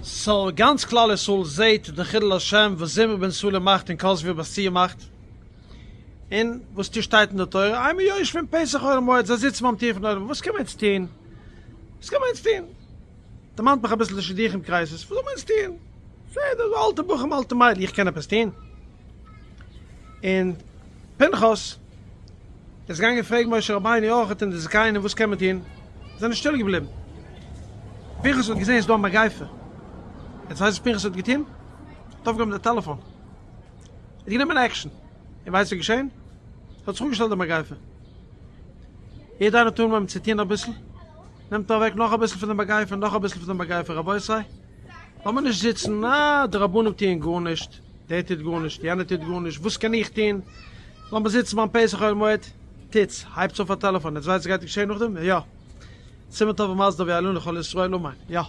סאו גאנץ כלל ישראל זעהט די חילול השם וואס זמרי בן סלוא מאכט און כזבי בת צור מאכט, און וואס טו שטייט אין די תורה, המה יושבים פתח אוהל מועד, זיי זיצן ביים טיר פון אוהל מועד, וואס קען מען יעצט טוהן? וואס קען מען יעצט טוהן? דערמאנט מיך אביסל די שידוכים crisis, וואס זאל מען יעצט טוהן? בסדר, דא אלטע בחורים אלטע מיידל, איך קען עפעס טוהן? און פנחס איז געגאנגען פרעגן משה רבינו אויך און די זקנים וואס קען מען טון, זיי זענען שטיל געבליבן. פנחס האט געזען עס איז דא א מגיפה. יעצט ווייסט וואס פנחס האט געטון? ער האט אויפגעהויבן די טעלעפאן, ער האט גענומען action, און ווייסט וואס איז געשען? עס האט זיך אפגעשטעלט די מגיפה. יעדער איינער האט אנגעהויבן צו טון אביסל, נעמט אוועק נאך אביסל פון די מגיפה, נאך אביסל פון די מגיפה, רבותי, לאמיר נישט זיצן, אה, די רבנים טוען גארנישט, דער טוט גארנישט, יענער טוט גארנישט, וואס קען איך טון? לאמיר זיצן ביים פתח אוהל מועד, טוטס, הייבטס אויף א טעלעפאן, עטס ווייסט וואס גייט געשען נאכדעם? יא! סימן טוב ומזל טוב יהיו לנו כל ישראל אמן, יא!